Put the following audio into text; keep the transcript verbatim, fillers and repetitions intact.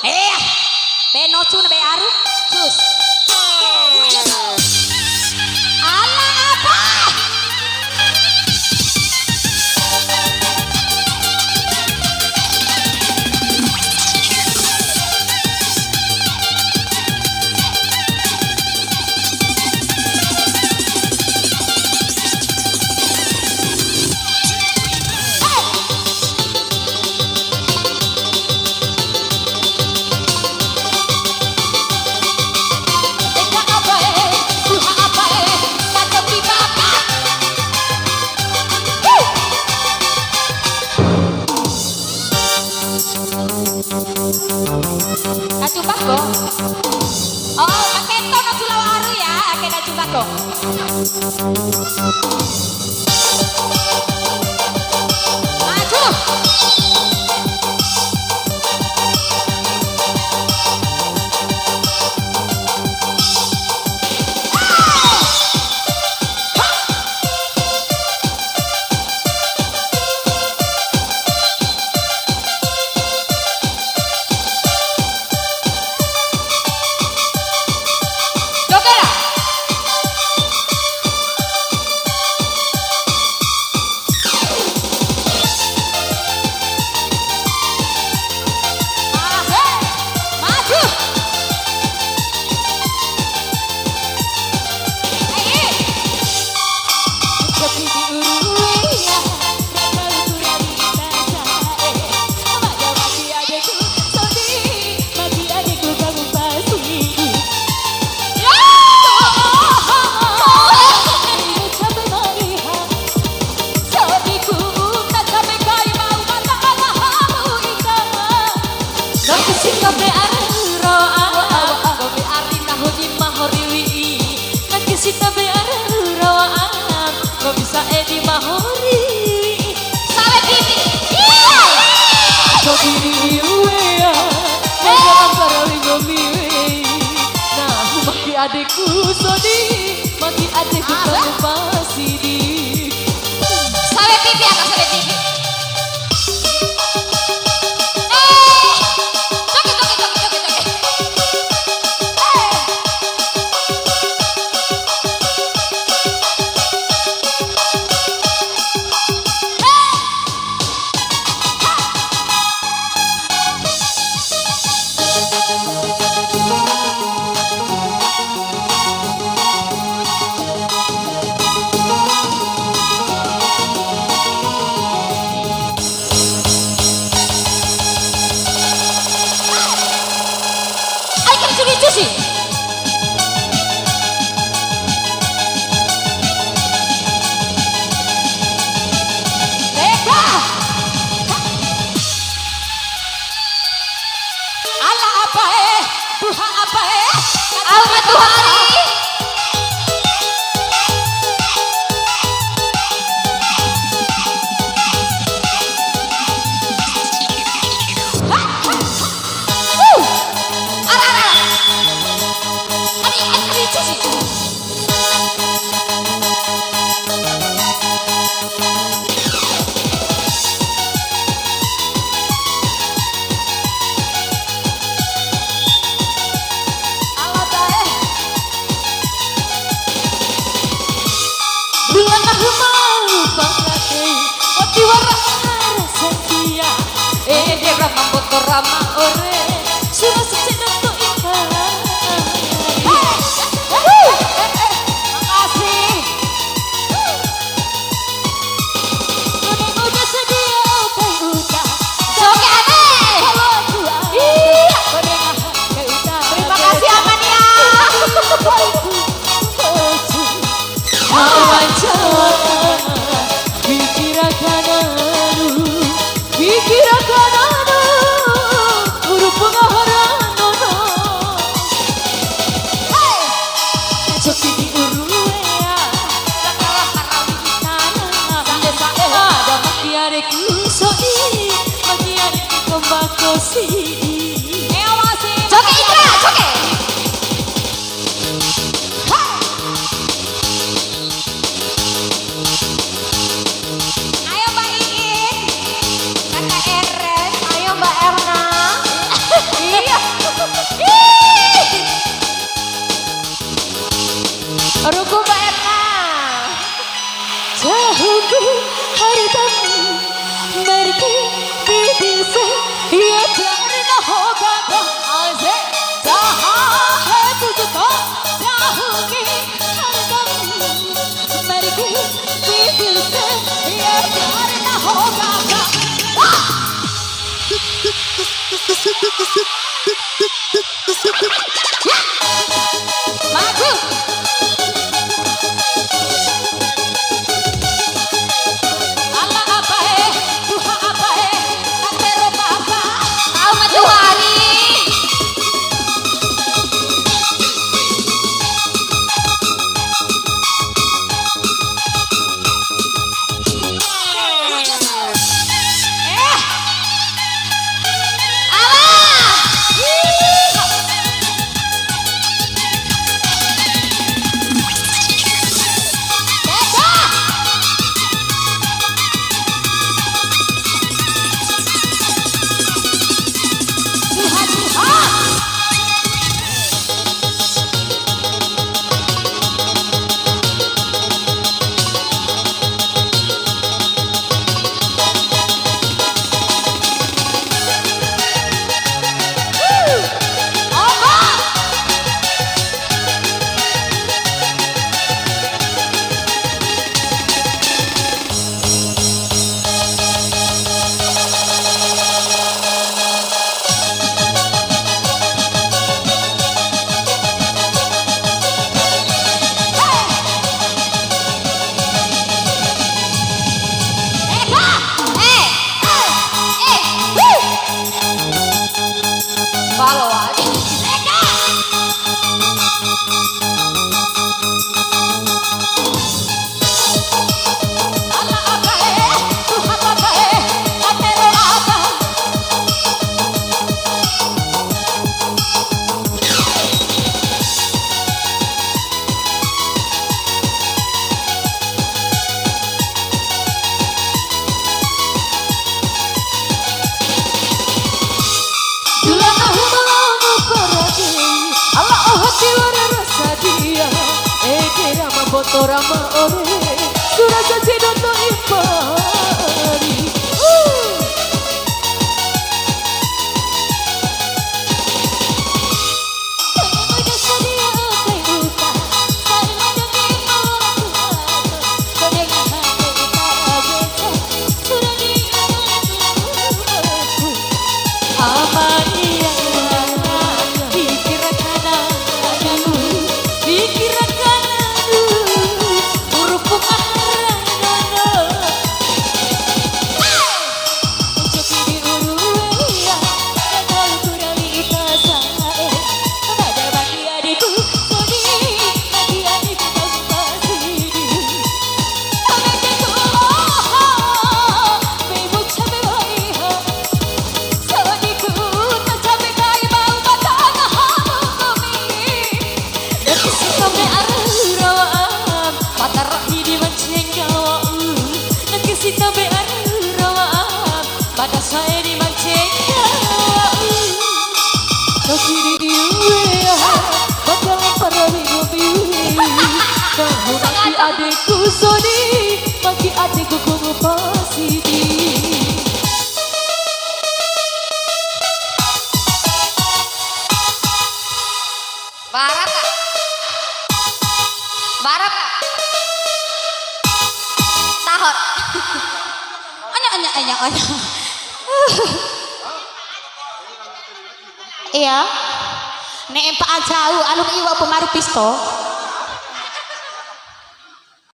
Eh, be nocu na be aru, cus. Ala apa? Kacumbako. Oh, ake to na sulawa aru ya, ake kacumbako. Maju. Nangkisi tabe ara ura wa'a, nggomi ari nahu di mahori wi'i. Nangkisi tabe ara ura wa'a, nggomi sa'e di mahori wi'i. Sawe pipi. Iya. Sobiri wi'i wea, wea antara nggomi wi'i. Nahu maki adeku sodi, maki adeku kamu pasidi. Sawe pipi, aka sawe pipi. Ai, kena curi cuci. Deka. Ala apa e? Tuha apa e? Au ma tuha ari. Ara, ara, ara. Ari, ari, ari, cuci. Ala tae. Dua nahu mau pangake, wati wara ara setia. Ede ra mamboto ra ma ore, sura sesena tu ika. Hei, hei, hei, hei, makasih. Joget, ade. Iya. Terima kasih, Amania. Pikirakan anu, pikirakan anu, guru pengaharan nono. Hei! Coki di uru ea, sakala karawi di tanah. Sa'e, sa'e. Ada makiareku sodi, makiareku kembako sidi. Eo, masih. Coki, Indra, coki. Hei! Ayo, Mbak Iin. Kakak Eren. Ayo, Mbak Erna. Iya. Maju. Ala apae, tuha apae, katero papa. Au ma tuha ari. Dula nahu ma lao ma parade, ala oha tiwara rasa dia. Ede rama boto rama ore, sura saji doto impari. Uh. Nakesi tabe ara rawa'am, mada rahi di mancengga wa'u. Nakesi tabe ara rawa'am, mada sa'e di mancengga wa'u. Nakiri iwe aha, mada lampa rawi gobi. Nahu maki adeku sodi, maki adeku kumu pasidi. Barata. Barata. Tahot. Onya, onya, onya, onya. Iya. Ne'e mpa'a ncau, alum iwa pemaru pisto.